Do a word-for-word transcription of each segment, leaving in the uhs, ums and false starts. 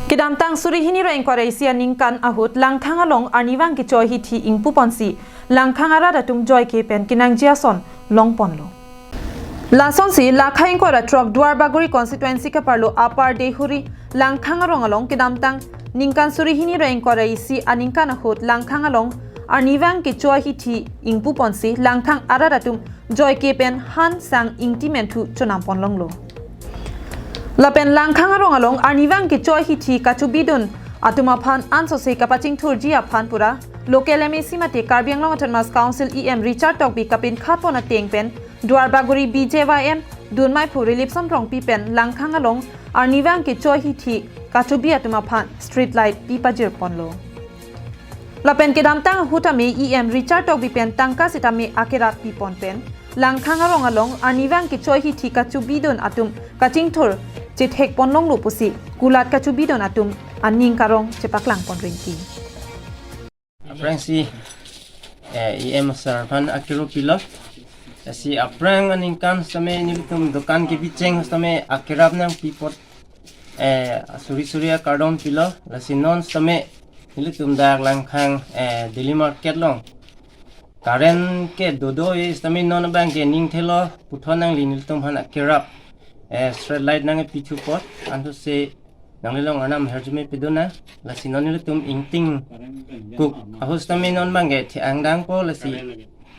Kedamtang suri hini ra ingkoi ra isi aningkan ahut Langkhang along arnivang kecho ahithi ingpuponsi Langkhang arat atum joike pen kenangji ason longponlo. Lasonsi lakha ingkoi ra throk Duarbagori constituency keparlo Upper Deihori Langkhang arong along kedamtang ningkan suri hini ra ingkoi ra isi aningkan ahut Langkhang along arnivang kecho ahithi ingpuponsi Langkhang arat atum joike pen han sang ingti menthu chonamponlonglo. Lapen Langkhang arong along arnivang kecho ahithi kachobidun atum aphan ansose kapachingthurji aphan pura local M A C mate Karbi Anglong Autonomous Council E M Richard Tokbi kapinkhatpon ateng pen Duarbagori B J Y M dunmaiphu Rilipson Rongpi pen Langkhang along arnivang kecho ahithi kachobi atum aphan street light pipajirponlo. Lapen kedamtang ahut tame E M Richard Tokbi pen tangka sitame akerap pipon pen Langkhang arong along arnivang kecho ahithi kachobidun atum kachingthur chethekponlonglo pusi kulat kachobidun atum aning karong chepaklangpon ringki. Aphrangsi eh, E M sir aphan akero pilo. Lasi aphrang aningkan sitame nelitum dokan kebicheng sitame akerap nangpi apot eh, suri suri akardom pilo. Lasi non sitame nelitum dak Langkhang eh, daily market along current ke dodo e sitame non abang ke ning thelo puthot nangli nelitum aphan akerap eh, street light nangpithu apot ansose nanglilong arnam aherjume pedonang. Lasi non nelitum ingtingkuk ahut sitame non abang ke the-ang dangpo, lasi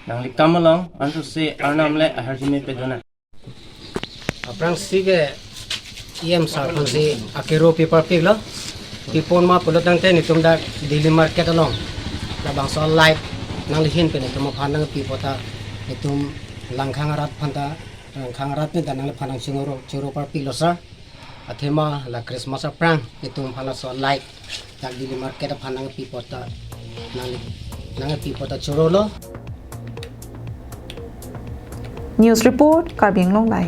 nangli kam along ansose arnam le aherjume pedonang. Aphrangsi ke E M sir aphansi akero piparpiklo. Pipon ma pulo tangte nelitum dak daily market along labangso light nanglihin pen nelitum aphan nangpi apot ta nelitum Langkhang arat aphanta, Langkhang arat aphanta nangliphan nangchoro choro parpiklo sir. Athema la Christmas aphrang nelitum aphan laso light dak daily market aphan nangpi apot ta nangli nangpi apot ta chorolo. News report, Karbi Anglong Live.